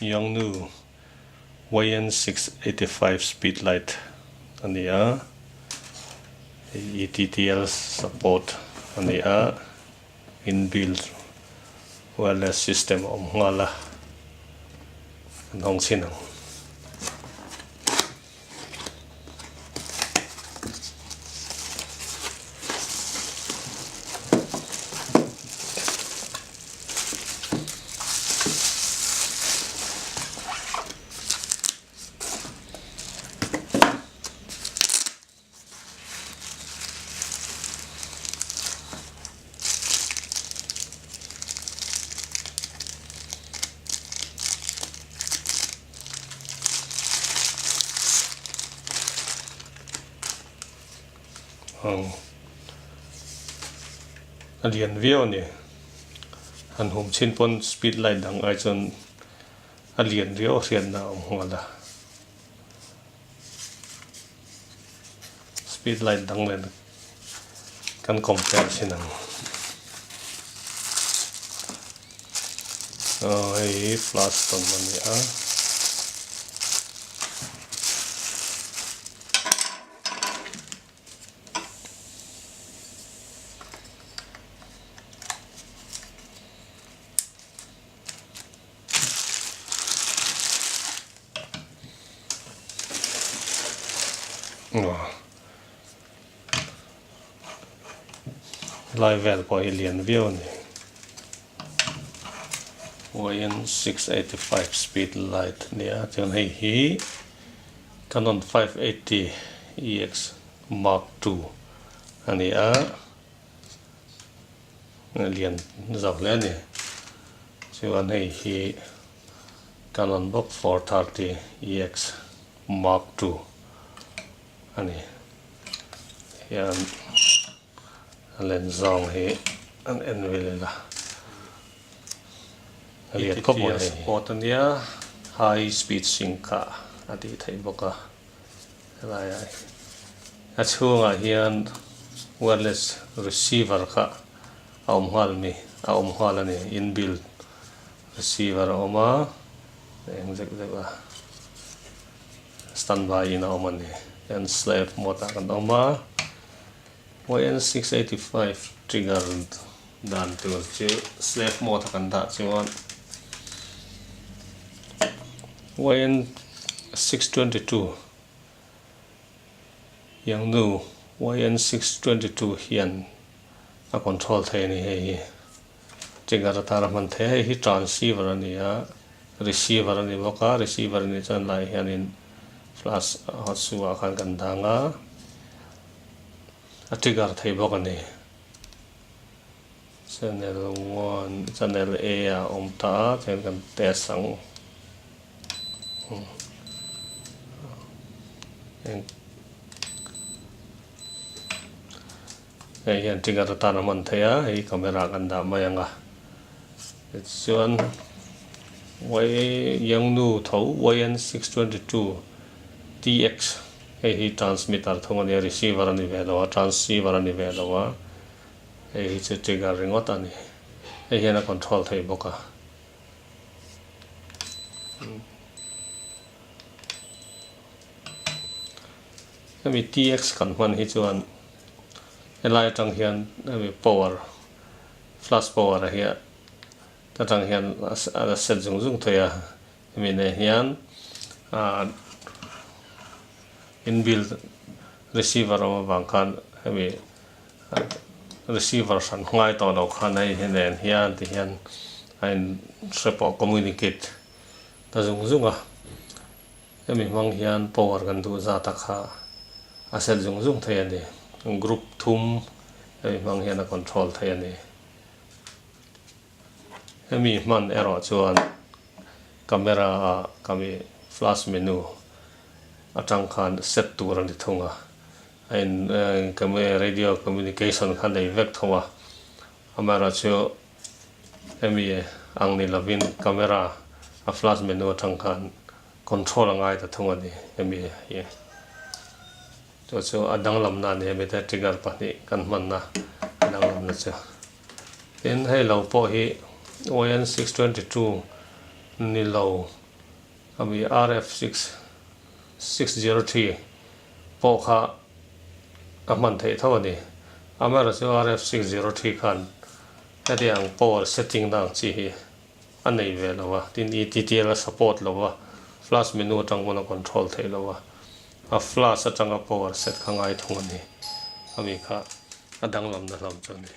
Yongnu YN685 speed light a ni a, hei ETTL support a ni a, inbuilt wireless system a awm nghal a, kan hawng chhin ang. Ang a lian viau a ni han hum chhin pawn speed light dang ai chuan a lian viau a hriatna a awm nghal a speed light dang nen kan compare chhin ang aw hei hi flash tawn a ni a. Helai vel pawh hi lian viau a ni. YN 685 speed light a ni a chuan hei hi Canon 580 EX Mark II a ni a. Lian zau hle a ni. Chuan hei hi Canon bawk 430 EX Mark II a ni. Hian a len zawng hi an en vel ila. A lian khawp mai hei. Support a nia, high speed sync ah a tih theih bawk a. Helai ah a chhungah hian wireless receiver kha a awm nghal mi a awm nghal a ni inbuilt receiver a awm a eng zek zek a standby in a awm a ni hian slave mode ah kan awm a YN 685 trigger dan tur chu slave mode a kan dah chuan YN 622 Yangnu YN 622 hian a control thei a ni hei hi trigger atana hman thei a hei hi transceiver a ni a receiver a ni bawk a receiver a nih chuan lai hianin flash hot shoe ah khan kan dang a a trigger thei bawk a ni. Channel one channel A ah a awm ta a chuan kan test ang hei hian trigger atan a hman theih a hei camera kan dah mai ang a tichuan y Yangnu tho YN 622 TX hei hi transmitter thung a nia receiver a ni ve lo a transceiver a ni ve lo a. Hei hi chu trigger ringawt a ni. Hei hian a control thei bawk a. Hemi TX kan hman hi chuan helai atang hian hemi power flash power a hi atang hian a set zung zung thei a. Hemi nen hian inbuilt receiver awm avang khan hemi receiver hran ngai tawh lo khan hei hi nen hian ti hian a in hre pawh communicate ta zung zung a hemi hmang hian power kan duh zat a kha a set zung zung thei a ni group thum hemi hmang hian a control thei a ni hemi hman erawh chuan camera ah kami flash menu atang khan set tur a ni thung a. A in radio communication kha nei vek tho a, amaherawhchu hemi ang ni lovin camera a flash menu atang khan control a ngai ta thung a ni hemi hi. Chu chu a danglamna a ni hemi te trigger pahnih kan hmanna a danglamna chu. Tin hei lo pawh hi YN 622 ni lo. Ami RF 6603 pawh kha a hman theih tho a ni. Amaherawhchu RF 603 khan hetiang power setting na ang chi hi a nei ve lo a, tin ETTL a support lo a, flash menu atang pawn a control theih lo a, a flash atanga power set kha ngai thung a ni. Ami kha a danglamna hlawm chu a ni.